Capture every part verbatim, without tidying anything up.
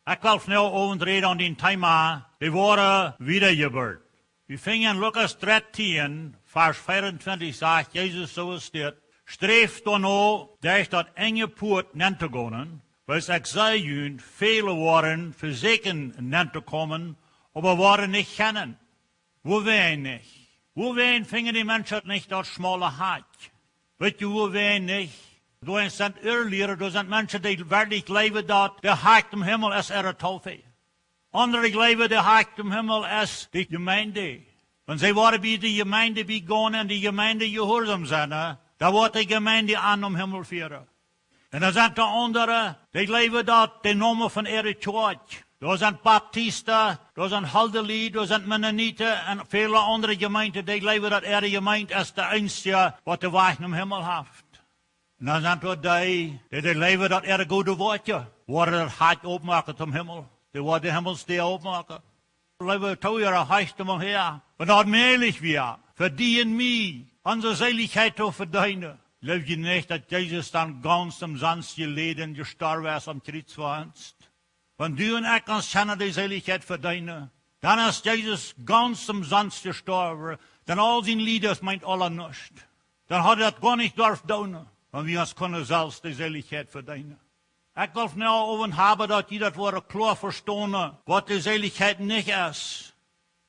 Ekj well vondoag Owent räden aun dien Thema, de woare Wiedajeburt. Wie finjen en Lukas dartieen, Varsch veeauntwintich, sajcht Jesus soo aus dit: Sträft doano, derch daut enje Puat nenn to gonen, wiels ekj saj junt, väle woaren vesieekjen nenn to komen, oba woaren nich kjennen. Wuarom nich? Wuarom finjen de Menschen nich daut schmaule Hakj? Weet jie, wuarom nich? Doa sent Irrliera, doa sent Menschen, dee werkjlich jleewen, daut de Hakj tom Himmel es äare Taufe. Aundre jleewen, de Hakj tom Himmel es de Jemeent. Wan see woaren bie de Jemeent bie gonen un de Jemeent jehuarsom sennen, dan woat de Jemeent an nom Himmel fieren. Un dan sent doa aundre, dee jleewen, daut de Nomen von äare Kjoakj, doa sent Baptisten, doa sent Haldenlied, doa sent Mennoniten un väle aundre Jemeenten, dee jleewen, daut äare Jemeent es de eensje, waut de Wajch nom Himmel haft. Un dan sent doa dee, dee, dee jleewen, daut äare goode Wieed woaren daut Hakj opmoaken tom Himmel. Dee woaren de Himmelsdäa opmoaken. Leewe Tohiera, horcht mol häa. Wan daut mäajlich wia, fa die un mie, onse Seelichkjeit to vedeenen, jleew jie nich, daut Jesus dan gaunz omsonst jeläden, jestorwen es aum Kjriez fa ons? Wan du un ekj ons kjennen de Seelichkjeit vedeenen, dan es Jesus gaunz omsonst jestorwen, dan aul sien Lieden meent aula nuscht. Dan haud hee daut goanich durft doonen, wan wie ons kunnen selfst de Seelichkjeit vedeenen. Ekj well vondoag Owent haben, daut jie daut woaren kloa vestonen, waut de Seelichkjeit nich es.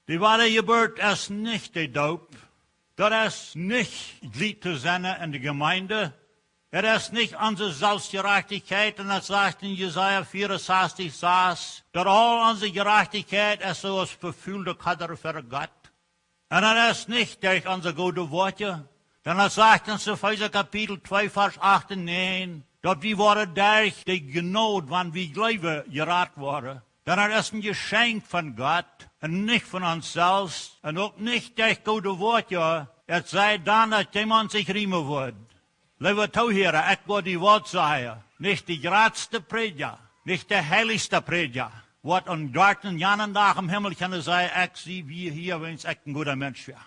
De Wadajeburt es nich de Doop. Daut es nich Jlied to sennen en de Jemeent. Daut es nich onse Selfstjerajchtichkjeit, un daut sajcht en Jesaja vea un sastich sas, daut aul onse Jerajchtichkjeit es soo aus vefulde Koddren ver Gott. Un daut es nich derch onse goode Wieed. Dan daut sajcht en Efeesa Kapitel twee, Varsch acht un näajen, daut wie woaren derch de Jnod, wan wie jleewen, jerat woaren. Dan daut es een Jeschenkj von Gott un nich von ons selfst un uk nich derch goode Wieed, et sie dan, daut jemaunt sikj riemen wudd. Leewe Tohiera, ekj woa die waut sajen. Nich de jratste Prädja, nich de heilichste Prädja woat aum doatsen janen Dach em Himmel kjennen sajen: Ekj sie wia hia, wiels ekj een gooda Mensch wia.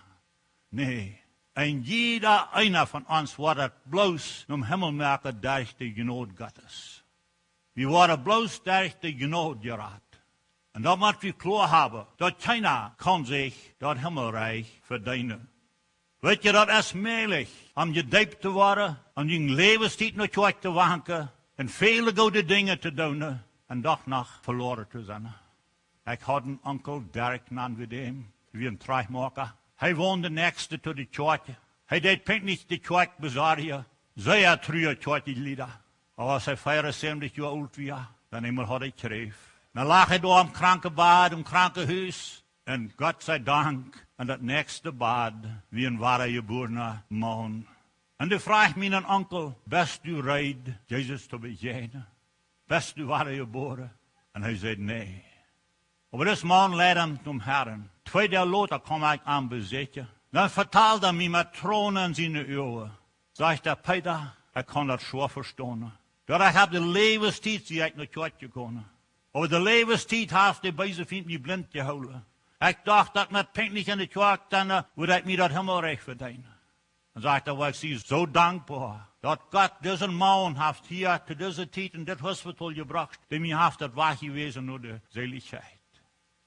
Nä, un jieda eena von ons woat daut bloos nom Himmel moaken derch de Jnod Gottes. Wie woaren bloos derch de Jnod jerat. Un daut mott wie kloa haben, daut kjeena kaun sikj daut Himmelrikj vedeenen. Weet jie, daut es mäajlich, om jedeept to woaren, om june Läwenstiet no Kjoakj to wanken un väle goode Dinja to doonen un doch noch veloaren to sennen. Ekj haud een Onkel, Derk nanden wie däm, wia een Trajchtmoaka. Hee wond de näakjste to de Kjoakj. Hee deed pinkjlich de Kjoakj besorjen. Sea true Kjoakjjlieda. Oba aus hee veeaunsäwentich Joa oolt wia, dan eemol haud hee Kjräft. Dan lach hee doa aum Krankenbad, em Krankenhus. Un Gott sie Dank, en daut näakjste Bad wia een wadajebuarna Maun. Un dee fruach mienen Onkel: Best du reed, Jesus to bejäajnen? Best du wadajebuaren? Un hee säd: Nä. Oba dis Maun leid am tom Harn. Twee Doag lota kjeem ekj am besieekjen. Dan vetald hee mie met Tronen en siene Uagen. Sajcht hee: Peeta, ekj kaun daut schwoa vestonen. Daut ekj hab de Läwenstiet, sie ekj no Kjoakj jegonen. Oba de Läwenstiet haft de beese Fient mie blint jehoolen. Ekj docht, daut met pinkjlich en de Kjoakj sennen, wudd ekj mie daut Himmelrikj vedeenen. Dan sajcht hee: Oba ekj sie soo dankboa, daut Gott disen Maun haft hia to dise Tiet en dit Hospital jebrocht, dee mie haft daut wajch jewäsen no de Seelichkjeit.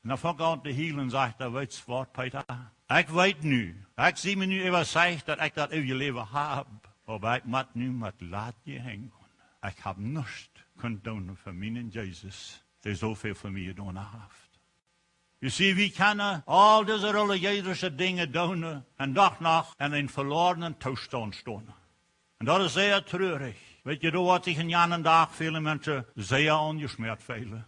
Un dan funk hee aun to hielen, sajcht hee: Weetst waut, Peeta? Ekj weet nu, ekj sie mie nu äwaseicht, daut ekj daut eewje Läwen hab. Oba ekj mott nu met ladje Henj gonen. Ekj hab nuscht kunt doonen fa mienen Jesus, dee soo väl fa mie jedonen haft. Jie seenen, wie kjennen aul dise relijeese Dinja doonen un doch noch en een veloarnen Toostaunt stonen. Un daut es sea trurich. Weet jie, doa woat sikj en janen Dach väle Menschen sea aunjeschmäat feelen.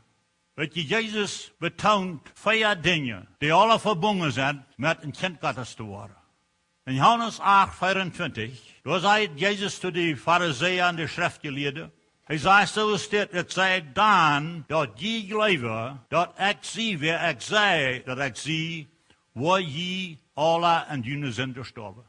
Weet jie, Jesus betoont vea Dinja, dee aula vebungen sent met een Kjint Gottes to woaren. En Johanes acht, veeauntwintich, doa sajcht Jesus to de Farisäa un de Schreftjelieede, hee sajcht soo aus dit: Et sie dan, daut jie jleewen, daut ekj sie, wäa ekj saj, daut ekj sie, woa jie aula en june Sinden stoawen.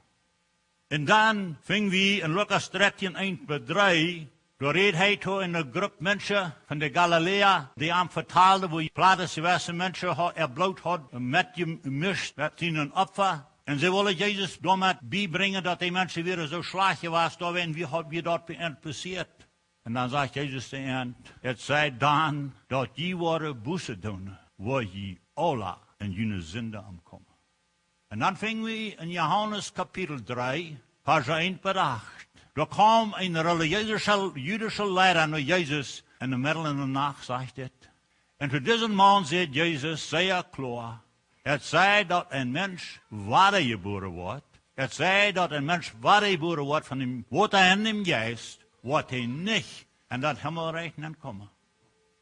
Un dan finj wie en Lukas dartieen, eent bat dree, doa räd hee to eene Grupp Menschen von de Galiläa, dee am vetalden, woo Pilatus jewesse Menschen haud, äa Bloot haud metjemischt met sienen Opfa. Un see wullen Jesus doamet biebrinjen, daut dee Menschen wieren soo schlajcht jewast, doawäajen wia, haud, wia daut bie an passieet. Un dan sajcht Jesus to an: Et sei dan, daut jie woaren Buße doonen, woa jie aula en june Sinden omkomen. Un dan finj wie en Johanes Kapitel dree, Varsch eent bat acht. Doa kjeem een relijeesa, jüdischa Liera no Jesus en de Meddel en de Nacht, sajcht et. Un to disen Maun säd Jesus sea kloa: Et sei daut een Mensch wadajebuaren woat, et sei daut een Mensch wadajebuaren woat von däm Wota un däm Jeist, woat hee nich en daut Himmelrikj nenkomen.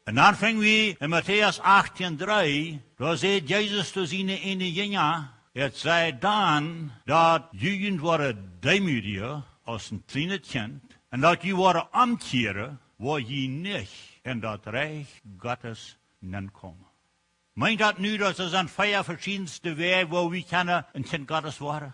Un dan finj wie en Matäus achtieen dree, doa sajcht Jesus to siene ieejne Jinja: Et sei dan, daut jie junt woaren deemoodjen aus een kjlienet Kjint, un daut jie woaren omkjieren, woa jie nich en daut Rikj Gottes nenkomen. Meent daut nu, daut et sent vea veschiedne Wäaj, woo wie kjennen een Kjint Gottes woaren?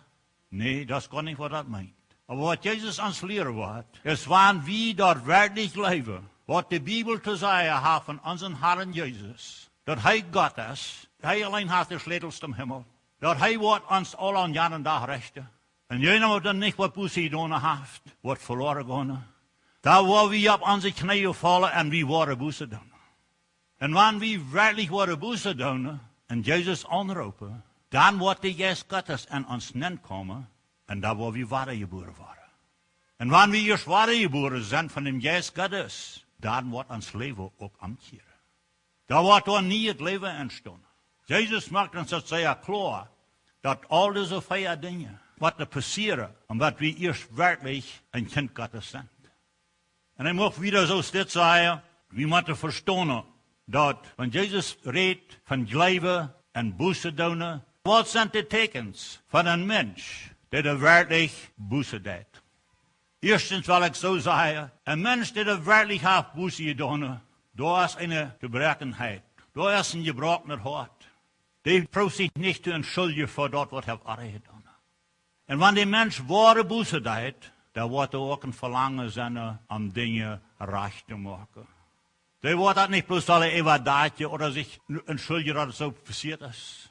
Nä, daut es goanich, waut daut meent. Oba waut Jesus ons lieren woat, es, wan wie daut werkjlich jleewen, waut de Bibel to sajen haft von onsen Harn Jesus, daut hee Gott es, hee auleen haft de Schlätels tom Himmel, daut hee woat ons aula aun jenen Dach rechten, un jie, waut dan nich waut Buße jedonen haft, woat veloaren gonen. Dan woa wie opp onse Kjnees faulen un wie woaren Buße doonen. Un wan wie werkjlich woaren Buße doonen un Jesus aunroopen, dan woat de Jeist Gottes en ons nenkomen un dan woa wie wadajebuaren woaren. Un wan wie ieescht wadajebuaren sent von däm Jeist Gottes, dan woat ons Läwen uk omkjieren. Dan woat doa een nieet Läwen entstonen. Jesus moakt ons daut sea kloa, daut aul dise vea Dinja, waut doa passieren, un daut wie ieescht werkjlich een Kjint Gottes sent. Un hee mucht wieda soo aus dit sajen: Wie motten vestonen, daut wan Jesus rät von jleewen un Buße doonen, waut sent de Tieekjens von een Mensch, dee doa werkjlich Buße deit? Ieeschtens well ekj soo sajen, een Mensch, dee doa werkjlich haft Buße jedonen, doa es eene Jebroakenheit, doa es een jebroaknet Hoat. Dee prooft sikj nich to entschuldjen fa daut, waut hee haft jedonen. Un wan de Mensch woare Buße deit, dan woat doa uk een Velangen sennen, om Dinja rajcht to moaken. Dee woat daut nich bloos wellen äwadakjen ooda sikj entschuldjen, daut et soo passieet es.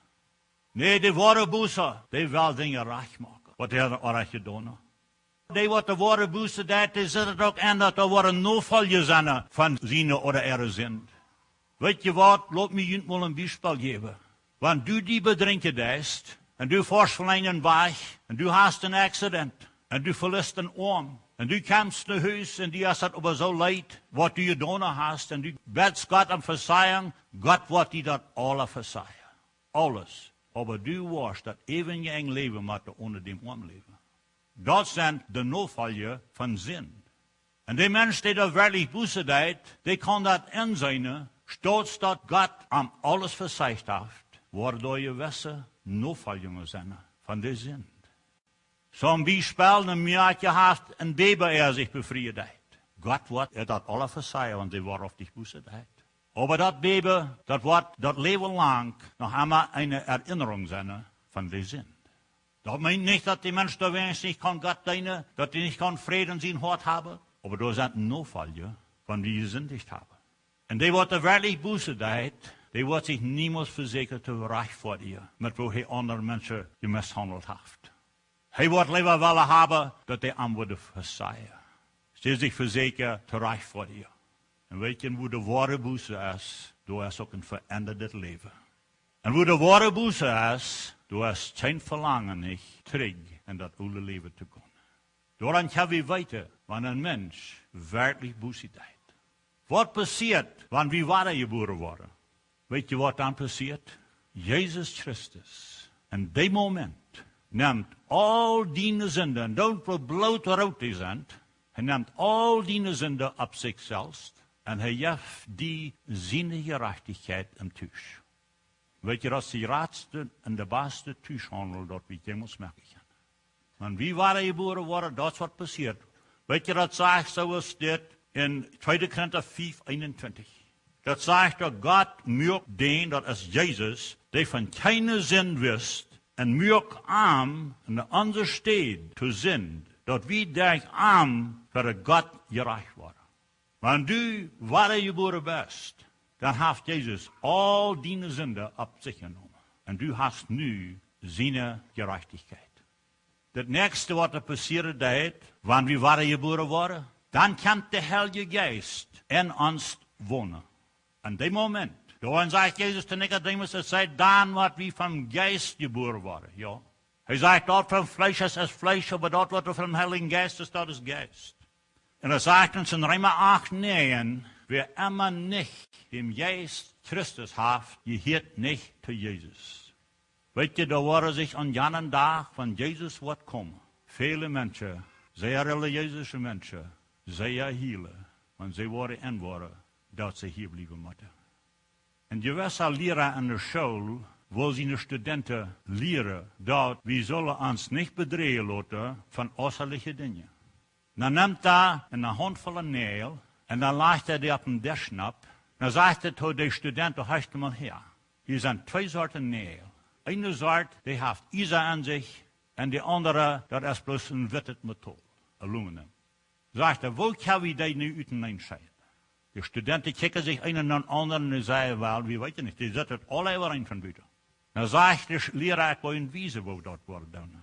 Nä, de woare Buße, dee well Dinja rajcht moaken, waut hee haft jedonen. Dee, waut de woare Buße deit, dee sitt et uk en, daut doa woaren Nofolja sennen von siene ooda äare Sind. Weet jie waut, lot mie junt mol een Biespel jäwen. Wan du die bedrinkjen deist, un du foascht von eenen Wajch, un du hast een Accident, un du veliest een Oam, un du kjemst no Hus, un die es daut oba soo leet, waut du jedonen hast, un du bedst Gott om Vezeiunk, Gott woat die daut aules vezeien. Aules. Oba du woascht daut eewje Läwen motten onen däm Oam läwen. Daut sent de Nofolja von Sind. Un de Mensch, dee doa werkjlich Buße deit, dee kaun daut enseenen, staut daut Gott am aules vezeien haft, woaren doa jewesse Nofoljungen sennen von de Sind. Toom Biespel, een Mejal haft een Bäbe, ea sikj befrieen deit. Gott woat die daut aules vezeien, wan see woahaftich Buße deit. Oba daut Bäbe, daut woat daut Läwen lang noch emma eene Erinnerung sennen von de Sind. Daut meent nich, daut de Mensch doawäajen nich kaun Gott deenen, daut hee nich kaun Fräd en sien Hoat haben, oba doa sent Nofolja, wan wie jesindicht haben. Un dee, waut doa werkjlich Buße deit, dee woat sikj niemols vesäakjen to rajchtfoadjen, met woo hee aundre Menschen jemisshaundelt haft. Hee woat leewa wellen haben, daut dee am woaren vezeien. Dee sikj vesäakjen to rajchtfoadjen. Un weet jie, wua de woare Buße es, doa es uk een veendat Läwen. Un wua de woare Buße es, doa es kjeen Velangen nich, trigj en daut oole Läwen to gonen. Doaraun kjenn wie weeten, wan een Mensch werkjlich Buße deit. Waut passieet, wan wie wadajebuaren woaren? Weet jie, waut dan passieet? Jesus Christus, en dee Moment, nemt aul diene Sinden, un daut waut bloot root dee sent, hee nemt aul diene Sinden opp sikj selfst, un hee jeft die siene Jerajchtichkjeit em Tusch. Weet jie, daut es de jratste un de baste Tuschhaundel, daut wie jemols moaken kjennen. Wan wie wadajebuaren woaren, daut es waut passieet. Weet jie, daut sajcht soo aus dit en tweede Korinta fief eenuntwintich. Daut sajcht, daut Gott muak dän, daut es Jesus, dee von kjeene Sind wist, un muak am en onse Städ to Sind, daut wie derch am ver Gott jerajcht woaren. Wan du wadajebuaren best, dan haft Jesus aul diene Sinden opp sikj jenomen. Un du hast nu siene Jerajchtichkjeit. Daut näakjste, waut doa passieren deit, wan wie wadajebuaren woaren, Dan kjemt de Heilje Jeist en ons wonen. En dän Moment, doa sajcht Jesus to Nikodemus, et es dan, waut wie vom Jeist jebuaren woaren. Jo. Hee sajcht, daut vom Fleesch es, es Fleesch, oba daut, waut vom Heiljen Jeist es, daut es Jeist. Un hee sajcht ons en Reema acht näajen, wäa emma nich dän Jeist Christus haft, dee hieet nich to Jesus. Weet jie, doa woaren sikj aun janen Dach, wan Jesus woat komen, väle Menschen, sea relijeese Menschen, sea hielen, wan see woaren enwoaren, daut see hia bliewen motten. Een jewessa Liera aun de School wull siene Studenten lieren, daut wie sellen ons nich bedräajen loten von äußerliche Dinja. Dan nemt hee eene Haundvoll Näajel un dan lajcht hee dee opp dän Desch nopp. Dan sajcht hee to de Studenten, horcht mol häa. Hia sent twee Sorten Näajel. Eene Sort, dee haft Iesa aun sikj, un de aundre, daut es bloos een wittet Metall, Aluminium. Sajcht hee, woo kjenn wie dee nu uteneen scheiden? De Studenten kjikjen sikj eena no dän aundren un dee sajen, well, wie weeten nich, dee sent aula äwareen von buten. Dan sajcht de Sch-, Liera, ekj woa junt wiesen, woo daut woat dan.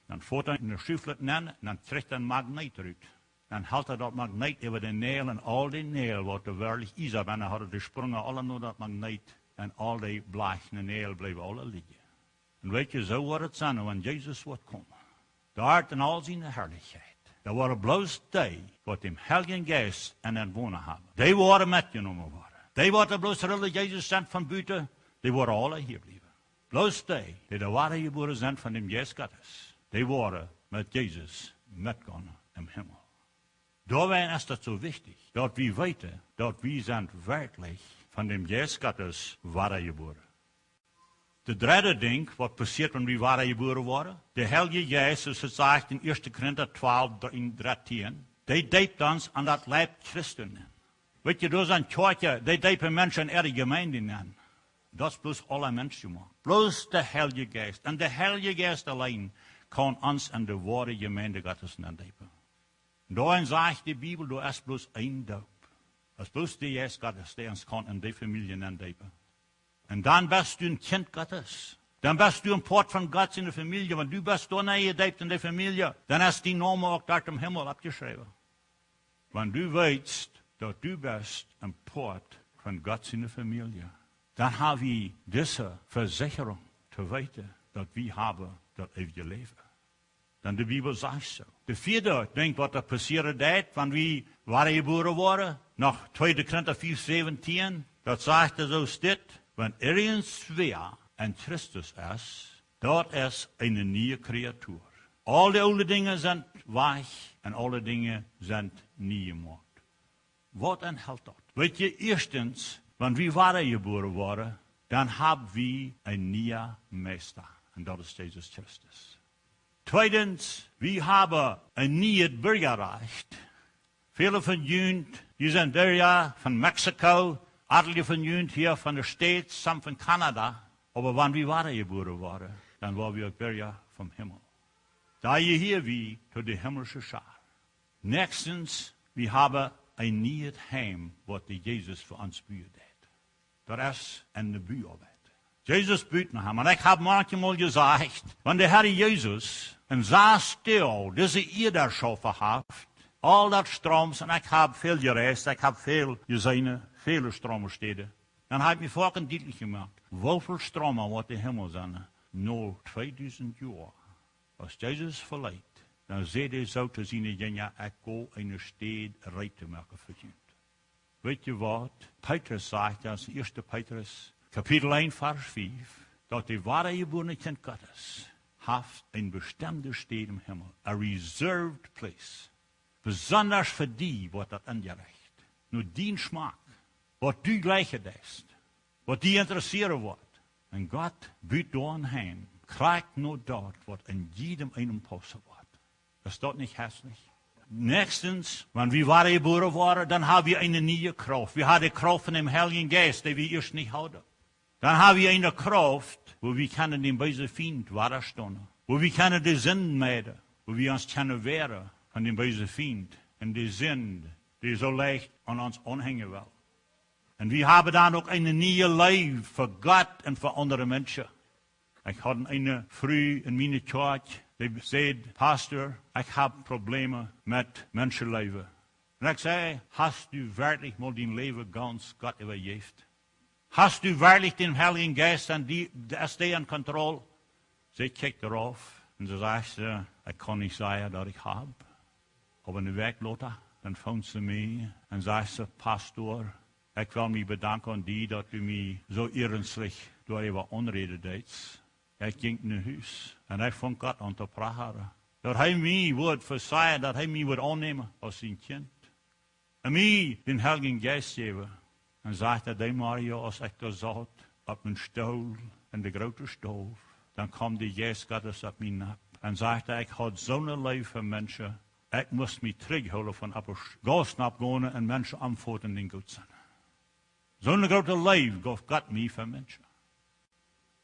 Dan foat hee enne Schufflod nenn, dan kjricht hee een Magnet rut. Dan helt hee daut Magnet äwa de Näajel un aul de Näajel, waut doa werkjlich Iesa bennen hauden, dee sprungen aula no daut Magnet un aul dee blajchne Näajel bleewen aula lijen. Un weet jie, soo woat et sennen, wan Jesus woat komen. Doa en aul siene Harlichkjeit. Doa woaren bloos dee, waut dän Heiljen Jeist en an wonen haben, dee woaren metjenomen woaren. Dee, waut bloos relijees sent von buten, dee woaren aula hia bliewen. Bloos dee, dee doa wadajebuaren sent von dän Jeist Gottes, dee woaren met Jesus metgonen em Himmel. Doawäajen es daut soo wichtich, daut wie weeten, daut wie sent werkjlich von dän Jeist Gottes wadajebuaren. De dredde Dinkj, waut passieet, wan wie wadajebuaren woaren, de Heilje Jeist, soo aus et sajcht en Ieeschte Korinta twalf, dr-, en dartieen, dee deept ons aun daut Leew Christi nenn. Weet jie, doa sent Kjoakjen, dee deepen Menschen en äare Jemeent nenn. Daut es bloos aule Menschen jemoakt. Bloos de Heilje Jeist. Un de Heilje Jeist auleen kaun ons en de woare Jemeent Gottes nenn deepen. Un doa sajcht de Bibel, doa es bloos een Doop. Daut es bloos de Jeist Gottes, dee ons kaun en de Famielje nenn deepen. Un dan best du een Kjint Gottes. Dan best du een Poat von Gott siene Famielje, wan du best doa nenn jedeept en de Famielje, dan es dien Nomen uk doa em Himmel oppjeschräwen. Wan du weetst, daut du best een Poat von Gott siene Famielje, dan hab wie dise Vesechrunk to weeten, daut wie haben daut eewje Läwen. Dan de Bibel sajcht soo. De vieede Dinkj, waut doa passieren deit, wan wie wadajebuaren woaren, no tweede Korinta fief säwentieen, daut sajcht soo aus dit: Wan irjentwäa en Christus es, daut es eene niee Kreatua. Aul de oole Dinja sent wajch un aule Dinja sent nie jemoakt. Waut enhelt daut? Weet jie, ieeschtens, wan wie wadajebuaren woaren, dan hab wie een nieen Meista. Un daut es Jesus Christus. Tweedens, wie haben een niet Birjarajcht. Väle von junt, jie sent Birja von Mexiko, atelje von junt hia von de States, some von Kanada. Oba wan wie wadajebuaren woaren, dan woaren wie uk Birja vom Himmel. Dan jehieren wie to de himmlische Schar. Näakjstens, wie haben een niet Heim, waut de Jesus fa ons buen deit. Daut es enne Buoabeit. Jesus but noch emma. Un ekj hab mauncheemol jesajcht, wan de Herr Jesus en sas Doag dise Ieed jeschaufen haft, aul daut Stroms, un ekj hab väl jereist, ekj hab väl jeseenen, väle Stroomstäden, dan hab ekj mie foaken dietlich jemoakt, woo väl Stroom woat de Himmel sennen, no tweedusent Joa. Aus Jesus veleet, dan säd hee soo to siene Jinja: Ekj go eene Städ reed to moaken fa junt. Weet jie waut? Petrus sajcht daut en ieeschte Petrus, Kapitel eent, Varsch fief, daut de wadajebuarne Kjint Gottes haft eene bestemde Städ em Himmel, a reserved place. Besonda fa die woat daut aunjerecht. No dien Schmack, waut du jleichen deist, waut die interessieren woat. Un Gott but doa een Heim, krakjt no daut, waut en jiedem eenen paussen woat. Es daut nich hässlich? Näakjstens, wan wie wadajebuaren woaren, dan hab wie eene niee Krauft. Wie haben de Krauft von däm Heiljen Jeist, dee wie ieescht nich hauden. Dan hab wie eene Krauft, woo wie kjennen dän beesen Fient wadastonen. Woo wie kjennen de Sind meiden. Woo wie ons kjennen wäaren von däm beesen Fient un de Sind, dee soo leicht aun ons aunhenjen well. Un wie haben dan uk eene niee Leew fa Gott un fa aundre Menschen. Ekj haud eene Fru en miene Kjoakj, dee säd: Pastor, ekj hab Probleme met Menschenläwen. Un ekj säd: "Hast du werkjlich mol dien Läwen gaunz Gott äwajäft? Hast du werkjlich dän Heiljen Jeist aun die, es dee aun Kontroll?" See kjikjt doaropp un see sajcht: "Ekj kaun nich sajen daut ekj hab." Oba eene Wäakj lota, dan foont see mie un sajcht see: "Pastor, ekj well mie bedanken aun die, daut du mie soo iernstlich doaräwa aunräden deetst." Ekj jinkj no Hus un ekj funk Gott aun to prachen, daut hee mie wudd vesajen, daut hee mie wudd aunnämen aus sien Kjint. Un mie dän Heiljen Jeist jäwen. Un sajcht hee: "Dee Morjen, aus ekj doa saut opp mienen Stool en de groote Stow, dan kjeem de Jeist Gottes opp mie nopp." Un sajcht hee: "Ekj haud soone Leew fa Menschen, ekj must mie trigjhoolen von opp de Gauss nopp gonen un Menschen aunfoten, dee goot sent." Soone groote Leew jeef Gott mie fa Menschen.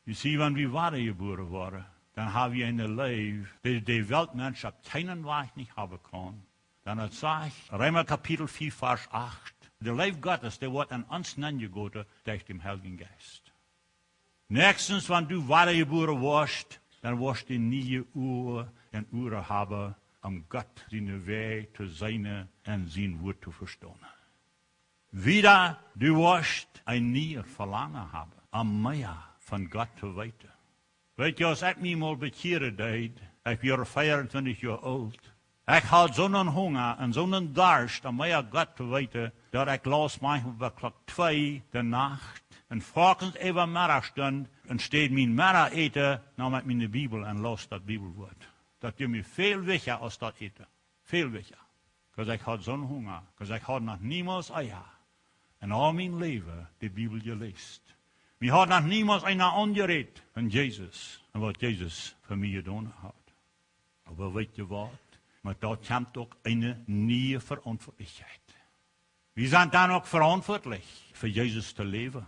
Jie seenen, wan wie wadajebuaren woaren, dan hab wie eene Leew, dee de Weltmensch opp kjeenen Wajch nich haben kaun. Dan daut sajcht Reema Kapitel vea, Varsch acht: De Leew Gottes, dee woat aun ons nenjegoten derch dän Heiljen Jeist. Näakjstens, wan du wadajebuaren woascht, dan woascht du niee Uagen un Uaren haben, om Gott siene Wäaj to seenen un sien Wuat to vestonen. Wieda, du woascht een nieet Velangen haben, om mea von Gott to weeten. Weet jie, aus ekj mie mol bekjieren deed, ekj wia vea un twintich Joa oolt, ekj haud soonen Hunga un soonen Darscht, om mea Gott to weeten, daut ekj laus maunchmol bat Klock twee de Nacht un foakes äwa Meddach stunt un städ mien Meddachäten, neem ekj miene Bibel un laus daut Bibelwuat. Daut wia mie väl wichtja aus daut Äten. Väl wichtja. Because ekj haud soonen Hunga. Because ekj haud noch niemols ea en aul mien Läwen de Bibel jeläst. Mie haud noch niemols eena aunjerät von Jesus un waut Jesus fa mie jedonen haud. Oba weet jie waut? Met daut kjemt uk eene niee Veauntwuatlichkjeit. Wie sent dan uk veauntwuatlich, fa Jesus to läwen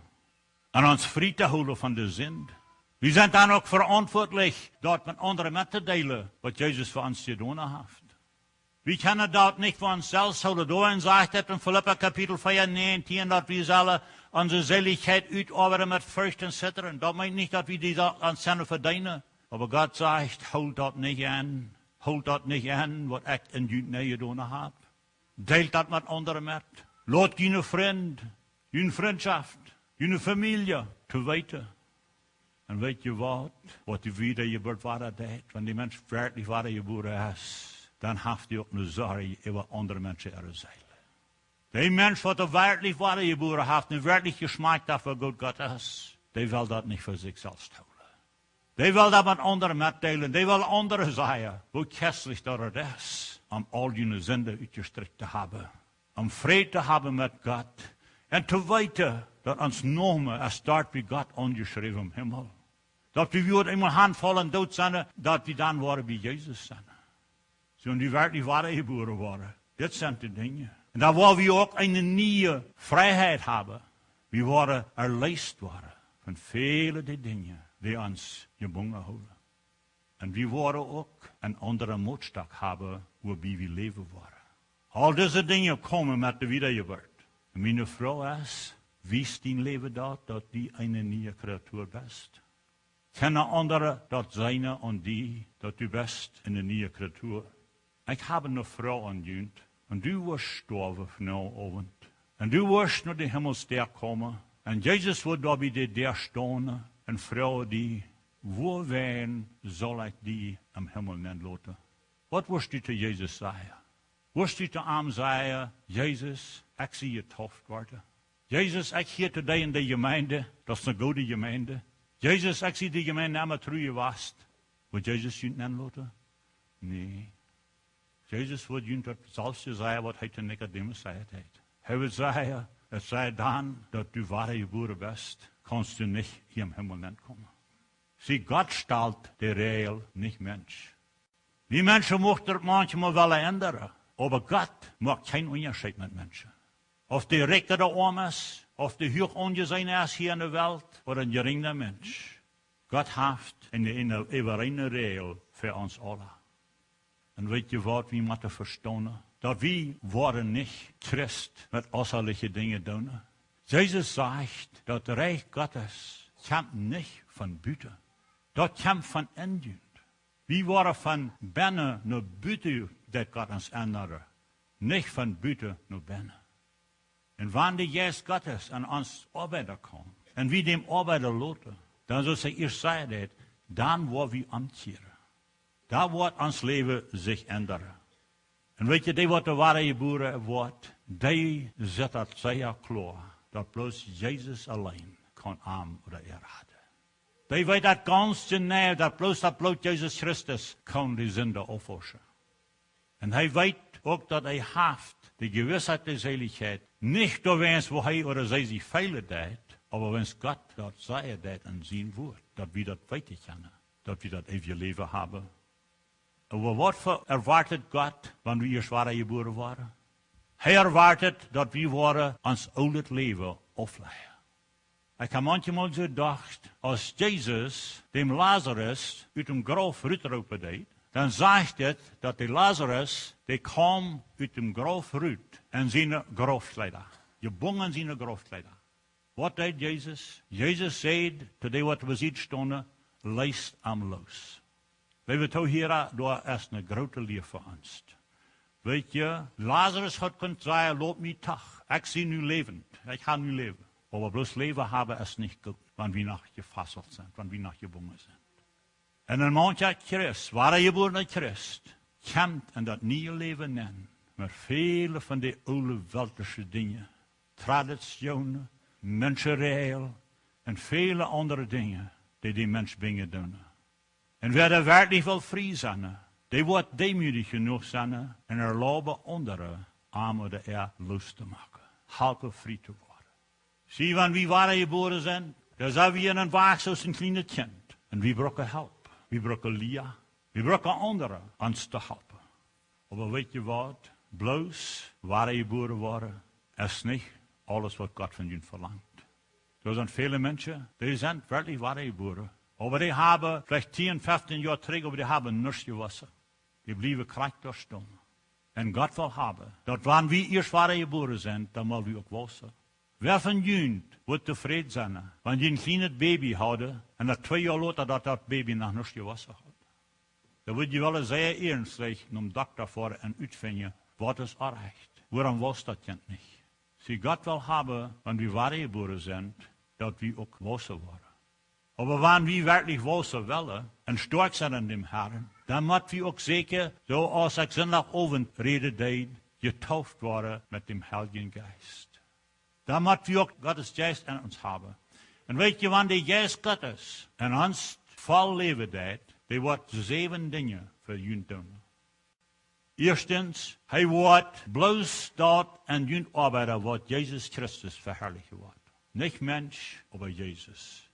un ons frie to hoolen von de Sind. Wie sent dan uk veauntwuatlich, daut met aundre mettodeelen, waut Jesus fa ons jedonen haft. Wie kjennen daut nich fa ons selfst hoolen. Doaromm sajcht et en Filippa Kapitel vea, näajentieen, daut wie sellen onse Seelichkjeit utoabeiden met Forcht un Zittren. Daut meent nich, daut wie dee Sachen aun sennen vedeenen. Oba Gott sajcht: "Hoolt daut nich aun. Hoolt daut nich aun, waut ekj en junt nenjedonen hab. Deelt daut met aundre met. Lot june Frind, june Frintschoft, june Famielje to weeten." Un weet jie waut? Waut de Wadajeburt wada deit, wan de Mensch werkjlich wadajebuaren es, dan haft hee uk eene Sorj äwa aundre Menschen äare Seel. De Mensch, waut werkjlich wadajebuaren haft un werkjlich jeschmakjt haft, woo goot Gott es, dee well daut nich fa sikj selfst hoolen. Dee well daut met aundre metdeelen. Dee well aundre sajen, woo kjestlich daut et es, om aul june Sinden utjestricht to haben, om Fräd to haben met Gott un to weeten, daut ons Nomen es doa bie Gott aunjeschräwen em Himmel. Daut wie woaren eemol hanfaulen, doot sennen, daut wie dan woaren bie Jesus sennen. Soo, wan wie werkjlich wadajebuaren woaren, dit sent de Dinja. Un dan woa wie uk eene niee Frieheit haben. Wie woaren erleest woaren von väle de Dinja, dee ons jebungen hoolen. Un wie woaren uk een aundren Motstock haben, woo wie läwen woaren. Aul dise Dinja komen met de Wadajeburt. Un miene Froag es: Wiest dien Läwen daut, daut du eene niee Kreatua best? Kjennen aundre daut seenen aun die, daut du best eene niee Kreatua? Ekj hab eene Froag aun junt. Wan du woascht stoawen vondoag Owent, un du woascht no de Himmelsdäa komen, un Jesus woat doa bie de Däa stonen un froagen die: "Wuawäajen saul ekj die em Himmel nenloten?" Waut woascht du to Jesus sajen? Woascht du to am sajen: "Jesus, ekj sie jedeept worden. Jesus, ekj hia to die en de Jemeent, daut es eene goode Jemeent. Jesus, ekj sie de Jemeent emma tru jewast." Woat Jesus junt nenloten? Nä. Jesus woat junt daut selwje sajen, waut hee to Nikodemus jesajcht haft. Hee woat sajen: "Et sie dan, daut du wadajebuaren best, kaust du nich hia em Himmel nenkomen." See, Gott stalt de Räajel, nich Mensch. Wie Menschen muchten daut maunchmol wellen endren, oba Gott moakt kjeen Unjascheet met Menschen. Auf dee rikj ooda oam es, auf dee huach aunjeseenen es hia en de Welt ooda een jerinja Mensch, Gott haft eene, eene, eene Räajel fa ons aula. Un weet jie waut, wie motten vestonen, daut wie woaren nich Christ met äwaulje Dinja doonen. Jesus sajcht, daut Rikj Gottes kjemt nich von buten. Daut kjemt von en junt. Wie woaren von bennen no buten, daut Gott ons endren. nich von buten no bennen. Un wan de Jeist Gottes aun ons oabeiden kaun, un wie däm oabeiden loten, dan, soo aus hee ieescht säd, dan woa wie omkjieren. Dan woat ons Läwen sikj endren. Un weet jie, dee waut doa wada jebuaren woat, dee sitt daut sea kloa, daut bloos Jesus auleen kaun am ooda äa raden. Dee weet daut gaunz jeneiw, daut bloos daut Bloot Jesus Christus kaun de Sind aufwauschen. Un hee weet uk, daut hee haft de Gewissheit de Seelichkjeit, nich doawäajens, woo hee ooda see sikj feelen deit, oba wäajens Gott daut sajen deit en sien Wuat, daut wie daut weeten kjennen, daut wie daut eewje Läwen haben. Oba waut fa erwoat Gott, wan wie ieescht wada jebuaren woaren? Hee erwoat, daut wie woaren ons oolet Läwen aufläajen. Ekj hab mauncheemol soo jedocht, aus Jesus däm Lazarus ut däm Grauf rutroopen deed, dan sajcht et, daut de Lazarus, dee kjeem ut däm Grauf rut en siene Graufkjleeda, jebungen en siene Graufkjleeda. Waut deed Jesus? Jesus säd to dee, waut bie sikj stunden: "Leest am loos." Leewe Tohiera, doa es eene groote Lia fa ons. Weet jie, Lazarus haud kunt sajen: "Lot mie doch, ekj sie nu läwent, ekj hab nu Läwen." Oba bloos Läwen haben es nich goot, wan wie noch jefasselt sent, wan wie noch jebungen sent. Un een mancha Christ, wadajebuarna Christ, kjemt en daut niee Läwen nenn, met väle von de oole weltliche Dinja, Traditionen, Menschenregeln un väle aundre Dinja, dee dän Mensch binjen doonen. Un wäa doa werkjlich well frie sennen, dee woat deemootich jenuach sennen un erlauben aundre, am ooda äa loos to moaken, halpen frie to woaren. See, wan wie wadajebuaren sent, dan sent wie en een Wajch soo aus een kjlienet Kjint. Un wie brucken Help, wie brucken Lia, wie brucken aundre ons to halpen. Oba weet jie waut? Bloos wadajebuaren woaren es nich aules, waut Gott von junt velangt. Doa sent väle Menschen, dee sent werkjlich wadajebuaren, oba dee haben veleicht tieen, feftieen Joa trigj, oba dee haben nuscht jewossen. Dee bliewen krakjt doa stonen. Un Gott well haben, daut wan wie ieescht wadajebuaren sent, dan well wie uk wausen. Wäa von junt wudd tofräd sennen, wan jie een kjlienet Baby hauden un daut twee Joa lota, daut daut Baby noch nuscht jewossen haud? Dan wudd jie wellen sea iernstlich nom Dokta foaren un utfinjen, waut es orrajcht, wuarom wausst daut Kjint nich? See, Gott well haben, wan wie wadajebuaren sent, daut wie uk wausen woaren. Oba wan wie werkjlich wausen wellen un stoakj sennen en däm Harn, dan mott wie uk secha, soo aus ekj Sindach Owent räden deed, jetauft woaren met däm Heiljen Jeist. Dan mott wie uk Gottes Jeist en ons haben. Un weet jie, wan de Jeist Gottes en ons voll läwen deit, dee woat säwen Dinja fa junt doonen. Ieeschtens, hee woat bloos daut en junt oabeiden, waut Jesus Christus veharlichen woat. Nich Mensch, oba Jesus.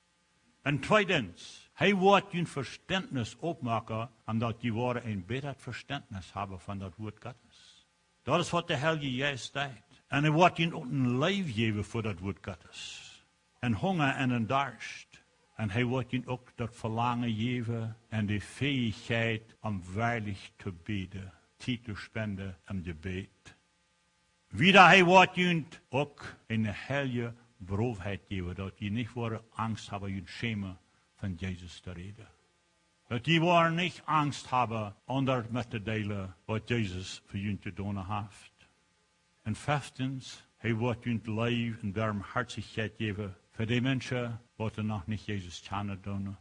Un tweedens, hee woat jun Vestentnis opmoaken, om daut jie woaren een bätret Vestentnis haben von daut Wuat Gottes. Daut es, waut de Heilje Jeist deit. Un hee woat jun uk eene Leew jäwen fa daut Wuat Gottes, een Hunga un een Darscht. Un hee woat jun uk daut Velangen jäwen un de Fäichkjeit, om werkjlich to bäden, Tiet to spenden em Jebäd. Wieda, hee woat junt uk eene heilje Broowheit jäwen, daut jie nich woaren Angst haben, junt schämen, von Jesus to räden. Daut jie woaren nich Angst haben, aundre met to deelen, waut Jesus fa junt jedonen haft. Un feftens, hee woat junt Leew un Barmhartichkjeit jäwen fa dee Menschen, waut noch nich Jesus kjanen doonen.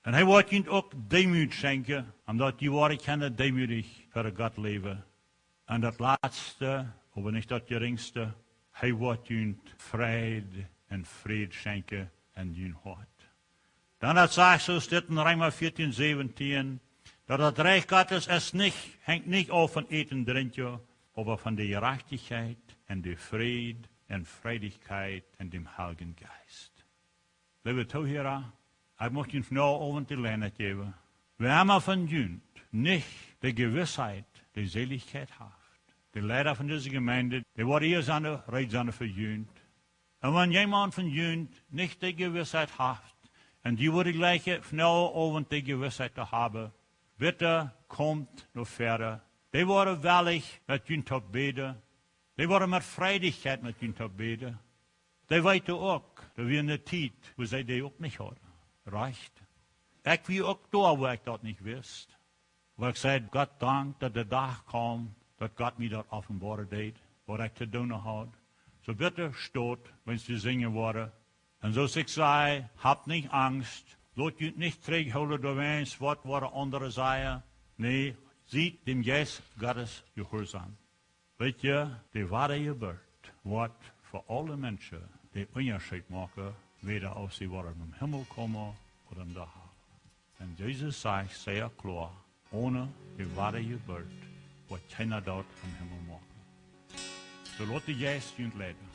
Un hee woat junt uk Deemoot schenkjen, om daut jie woaren kjennen deemootich ver Gott läwen. Un daut latste, oba nich daut jerinjste, hee woat junt Fräd un Fräd schenkjen en jun Hoat. Dan daut sajcht, soo steit en Reema vieetieen säwentieen, daut daut Rikj Gottes es nich, henjt nich auf von Äten, Drinkjen, oba von de Jerajchtichkjeit un de Fräd un Freidichkjeit en däm Heiljen Jeist. Leewe Tohiera, ekj mucht junt vondoag Owent de Leenheit jäwen. Wäa emma von junt nich de Gewissheit, de Seelichkjeit haft, de Leida von dise Jemeent, dee woaren hia sennen, reed sennen fa junt. Un wan jemaunt von junt nich de Gewissheit haft, un dee woat jlikj vondoag Owent de Gewissheit to haben, bitte komt no väaren. Dee woaren wellich met junt to bäden. Dee woaren met Freidichkjeit met junt to bäden. Dee weeten uk, daut wia eene Tiet, wua see dee uk nich hauden. Rajcht? Ekj wia uk doa, wua ekj daut nich wist. Oba ekj saj Gott Dank, daut de Dach kjeem, daut Gott mie daut openboaren deed, waut ekj to doonen haud. Soo bitte stot, wan wie sinjen woaren. Un soo aus ekj säd, hab nich Angst, lot junt nich trigjhoolen doawäajen waut woaren aundre sajen. Nä, siet däm Jeist Gottes jehuarsom. Weet jie, de Wadajeburt woat fa aule Menschen dän Unjascheet moaken, wada auf see woaren em Himmel komen ooda em Dach. Un Jesus sajcht sea kloa, onen de Wadajeburt woat kjeena daut em Himmel moaken. Soo lot de Jeist junt leiden.